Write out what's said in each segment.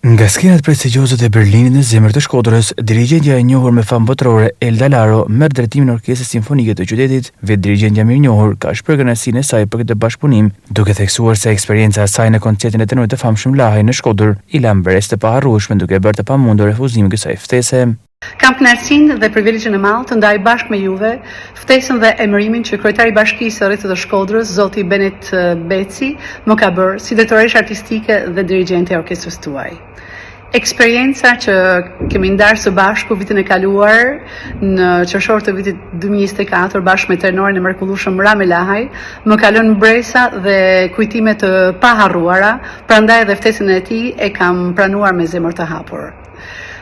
Nga skenat prestigjioze të Berlinit në zemër të Shkodrës, dirigjentja e njohur me famë botërore Elda Laro merr drejtimin e Orkestrës Simfonike të qytetit. Vetë dirigjentja e mirënjohur ka shprehur kënaqësinë e saj për këtë bashkëpunim, duke theksuar se eksperienca e saj në koncertin e tenorit të famshëm Lahaj në Shkodër i la mbresë të paharrueshme duke bërë të pamundur refuzimin e kësaj ftese. Kam kënaqësinë dhe privilegjin e madh të ndaj bashkë me juve ftesën dhe emërimin që kryetari i Bashkisë së Rrethit të Shkodrës, zoti Benet Beci, më ka bërë si drejtoreshë artistike dhe dirigjente e orkestrës tuaj. Eksperienca që kemi ndarë së bashku vitin e kaluar në qershor të vitit 2024 bashkë me tenorin e mrekullueshëm Rame Lahaj, më ka lënë mbresa dhe kujtime të paharruara, prandaj edhe ftesën e tij e kam pranuar me zemër të hapur.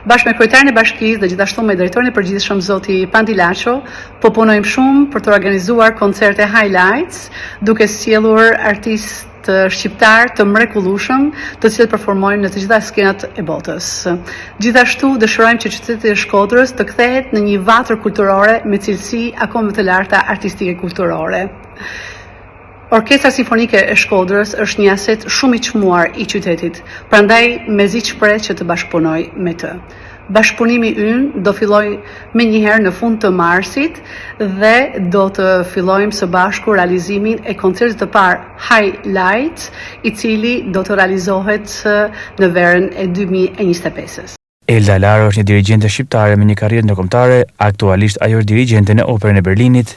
Bashkë me kryetarin e bashkisë dhe gjithashtu me drejtorin e përgjithshëm zoti Pandi Laço, po punojmë shumë për të organizuar koncerte highlights, duke sjellur artistë shqiptarë të mrekullueshëm, të cilët performojnë në të gjitha skenat e botës. Gjithashtu dëshirojmë që qyteti i Shkodrës të kthehet në një vatër kulturore me cilësi akoma më të larta artistike kulturore. Orkestra Simfonike e Shkodrës është një aset shumë i çmuar i qytetit, prandaj mezi ç'pres që të bashkëpunoj me të. Bashkëpunimi ynë do fillojë menjëherë në fund të marsit dhe do të fillojmë së bashku realizimin e koncertit të parë Highlights, i cili do të realizohet në verën e 2025-ës. Elda Laro është një dirigjente shqiptare me një karrierë ndërkombëtare, aktualisht ajo është dirigjente në Operën e Berlinit.